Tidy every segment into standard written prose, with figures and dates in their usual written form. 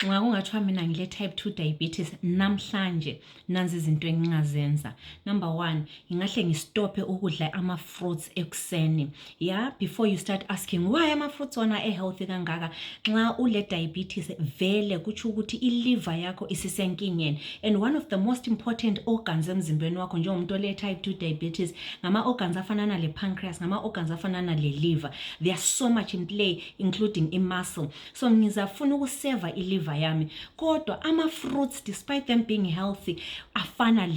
Nxa kungathiwa mina ngile type 2 diabetes namhlanje nanzi izinto engingazenza. Number 1, ngingahle ngistophe ukudla ama-fruits ekuseni. Yeah, before you start asking why ama-fruits wona healthy kangaka, nxa ule diabetes vele kutsho ukuthi i-liver yakho isisenkingeni. And one of the most important organs emzimbeni wakho njengomuntu ole type 2 diabetes ngama-organs afana nale pancreas, ngama-organs afana nale liver. There's so much in play including i-muscle. So ngizafuna ukuseva i-liver yami. Kodwa ama-fruits despite them being healthy afana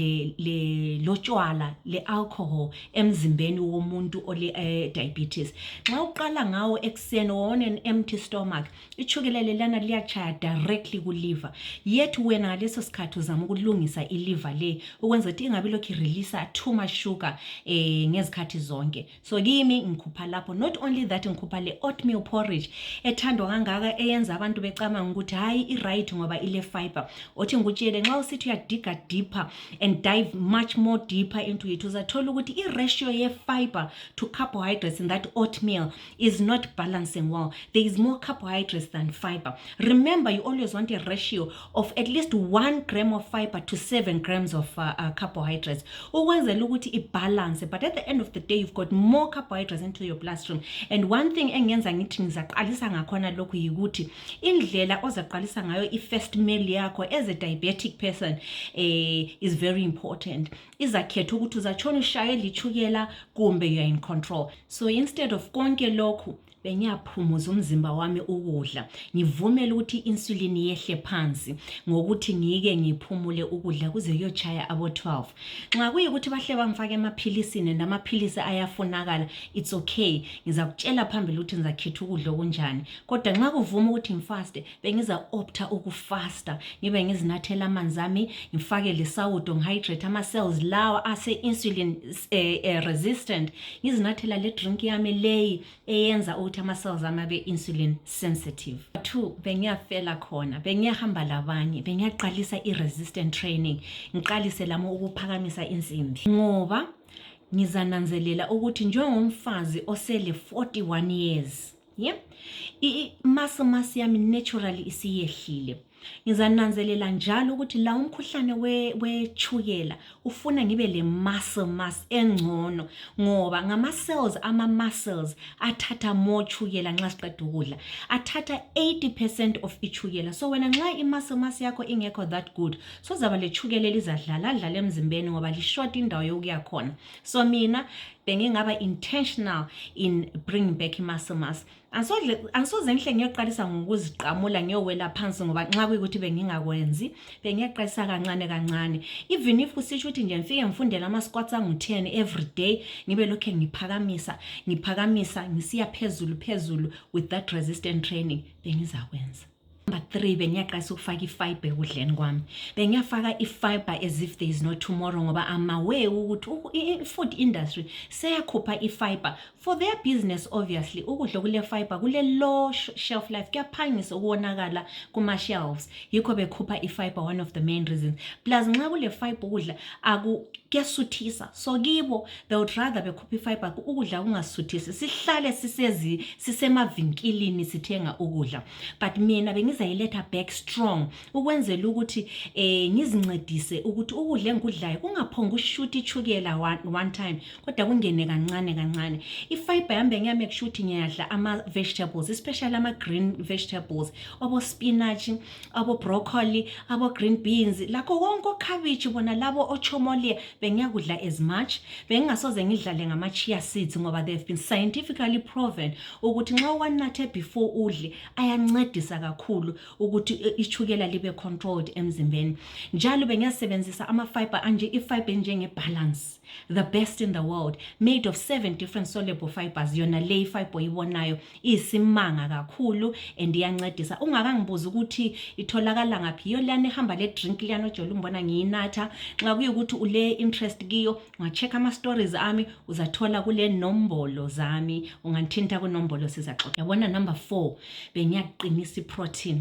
lotshwala, le-alcohol emzimbeni womuntu ole diabetes. Nxa uqala ngawo ekuseni on an empty stomach, ichukela lelana liyachaya directly ku-liver. Yet wena ngaleso sikhathi uzama ukulungisa i-liver le ukwenza ukuthi ingabe lokhu release too much sugar ngezikhathi zonke. So kimi ngikhupha lapho. Not only that, ngikhupha le oatmeal porridge ethandwa kangaka eyenza abantu becama ukuthi hayi i-right ngoba ile fiber. Othi ngikutshele nxa usithi uyadiga deeper and dive much more deeper into it, uzathola ukuthi i-ratio ye-fiber to carbohydrates in that oatmeal is not balancing well. There is more carbohydrates than fiber. Remember, you always want a ratio of at least 1 gram of fiber to 7 grams of carbohydrates. Ukwenzela ukuthi i-balance, but at the end of the day, you've got more carbohydrates into your bloodstream. And one thing engenza ngithi ngizaqalisa ngakhona lokhu yikuthi indlela ozaqalisa ngayo i-first meal yakho as a diabetic person is very important. Izakhetha ukuthi uzatshona ushayela ichukela kumbe you are in control. So instead of konke lokhu bengiyaphumuza umzimba wami ukudla, ngivumela ukuthi insulin yehle phansi ngokuthi ngike ngiphumule ukudla kuze kuyochaya abo 12. Nxa kuyikuthi bahle bangifake emaphilisini namaphilisi ayafunakala, it's okay. Ngizakutshela phambili ukuthi ngizakhetha ukudla okunjani. Kodwa nxa kuvuma ukuthi ngifaste, bengiza opta ukufasta. Ngibe ngizinathela amanzi ami, ngifake lesawudo, ngihydrate ama-cells lawa ase insulin resistant. Ngizinathela le drink yami leyi eyenza ukuthi ama-cells ami abe insulin sensitive. 2, bengiyafela khona, bengiyahamba labanye, bengiyaqalisa i-resistant training, ngiqalise lami ukuphakamisa insimbi. Ngoba ngizananzelela ukuthi njengomfazi osele 41 years, yeah, i-muscle mass yami naturally isiyehlile. Ngizananzelela njalo ukuthi la umkhuhlane wechukela ufuna ngibe le muscle mass engcono ngoba ngama-cells ama-muscles athatha more chukela nxa siqeda ukudla, athatha 80% of ichukela. So wena nxa i-muscle mass yakho ingekho that good, so zaba le chukela elizadlala emzimbeni ngoba lishort indawo yokuya khona. So mina bengingaba intentional in bringing back i-muscle mass. Angisoze ngihle ngiyoqalisa ngokuziqamula ngiyowela phansi ngoba nxa kuyikuthi bengingakwenzi, bengiyaqalisa kancane kancane. Even if usisho ukuthi nje ngifike ngifundela ama-squats angu-10 every day, ngibe lokho ngiphakamisa ngisiya phezulu with that resistant training, bengizakwenza. Number 3, bengiyaqalisa ukufaka i-fiber ekudleni kwami. Bengiyafaka i-fiber as if there is no tomorrow ngoba I'm aware ukuthi i-food industry seyakhupha i-fiber for their business. Obviously ukudla kule fiber kule low shelf life, kuyaphangisa ukuwonakala kuma-shelves, yikho bekhupha i-fiber, one of the main reasons. Plus nxa kule fiber ukudla kuyasuthisa, so kibo they would rather bekhupha i-fiber ukudla kungasuthisi, sihlale sisemavinkilini sithenga ukudla. But mina bengizayiletha back strong ukwenzela ukuthi ngizincedise ukuthi ukudla engikudlayo kungaphonga ushuthi ichukela one time, kodwa kungene kancane. I-fiber yami bengiyamake sure ukuthi ngiyadla ama-vegetables, especially ama-green vegetables, abo spinach, abo broccoli, abo green beans, lakho konke okhabitshi bona labo ochomole bengiyakudla as much. Bengingasoze ngidlale ngama-chia seeds ngoba they've been scientifically proven ukuthi nxa wanathe before udle ayancedisa kakhulu ukuthi ichukela libe controlled emzimbeni. Njalo bengiyasebenzisa ama-fiber i-fiber njenge-balance, the best in the world, made of 7 different soluble fibers. Yona le fiber ibonayo isimanga kakhulu and iyancedisa. Ungakangibuza ukuthi itholakala ngaphi, iyo lana ehamba le drink liyana ojola umbona ngiyinatha. Nxa kuyukuthi ule interest kiyo, unga-check ama-stories ami, uzathola kule nombolo zami, unganthinta kunombolo sizaxoxa. Yabona. Number 4, bengiyaqinisa i-protein.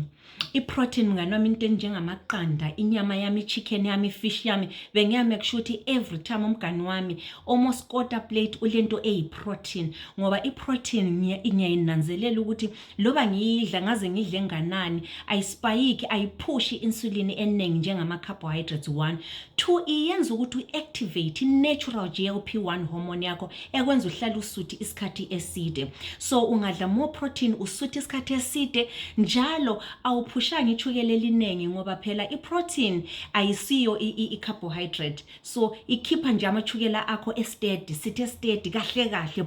I-protein mngani wami into enjengamaqanda, inyama yami, chicken yami, fish yami, bengiyamake sure ukuthi every time umngani wami almost quarter plate ulento eyi-protein, ngoba i-protein ngiyayinanzelela ukuthi loba ngiyidla ngaze ngidle enganani ayispayiki, ayiphushi insulin eningi njengama-carbohydrates. 1 2 iyenza ukuthi u-activate i-natural GLP-1 hormone yakho ekwenza uhlale usuthi isikhathi eside. So ungadla more protein usuthi isikhathi eside, njalo awuphushanga ichukela eliningi ngoba phela i-protein ayisiyo i-carbohydrate, so ikhipha nje amachukela akho steady, sithe steady kahle kahle.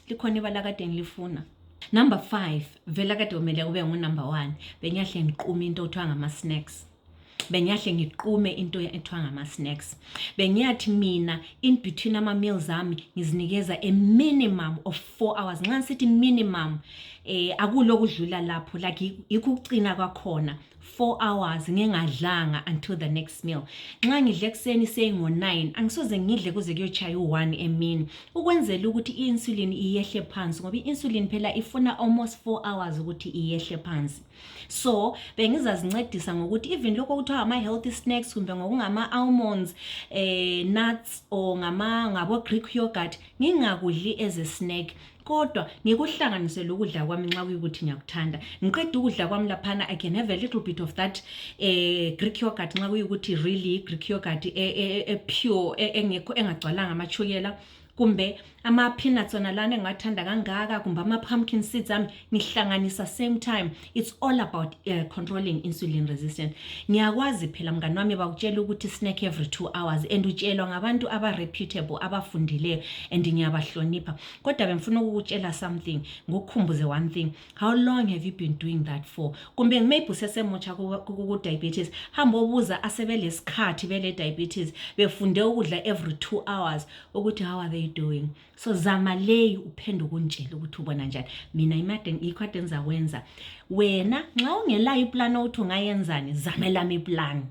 Likhona ibala kade ngilifuna. Number 5, vela kade kumele kube number 1, bengiyahle ngiqume into othiwa ngama-snacks. Bengiyahle ngiqume into ethiwa ngama-snacks. Bengiyathi mina in between ama-meals ami ngizinikeza a minimum of 4 hours. Nxa ngithi minimum, akulokudlula lapho, like ikucina kwakhona 4 hours ngingadlanga until the next meal. Nxa ngidle ekseni ngo-9, angisoze ngidle kuze kuyochaya u-1 emini, ukwenzela ukuthi i-insulin iyehle phansi, ngoba i-insulin phela ifuna almost 4 hours ukuthi iyehle phansi. So bengizazincedisa ngokuthi even lokho kuthiwa ama-healthy snacks, kumbe ngokungama-almonds, nuts, or ngabo-Greek yogurt, ngingakudli as a snack, kodwa ngikuhlanganisele ukudla kwami nxa kuyikuthi ngiyakuthanda. Ngiqeda ukudla kwami laphana, I can have a little bit of that Greek yogurt nxa kuyikuthi really Greek yogurt pure, engagcwalanga amachukela, kumbe ama-peanuts wona lana engathanda kangaka, kumbe ama-pumpkin seeds ami, ngihlanganisa same time. It's all about controlling insulin resistance. Ngiyakwazi phela mngani wami bakutshela ukuthi snack every 2 hours, and utshelwa ngabantu aba-reputable, abafundileyo, and ngiyabahlonipha. Kodwa bengifuna ukukutshela something, ngokukhumbuze one thing. How long have you been doing that for? Kumbe maybe usesemutsha ku-diabetes, hamba obuza asebelesikhathi bele-diabetes, befunde ukudla every 2 hours, ukuthi how are they doing? So zama leyi uphenduka untshela ukuthi ubona njani. Mina ikhade ngizawenza. Wena nxa ungelayo iplan othi ungayenzani, zamela iplan.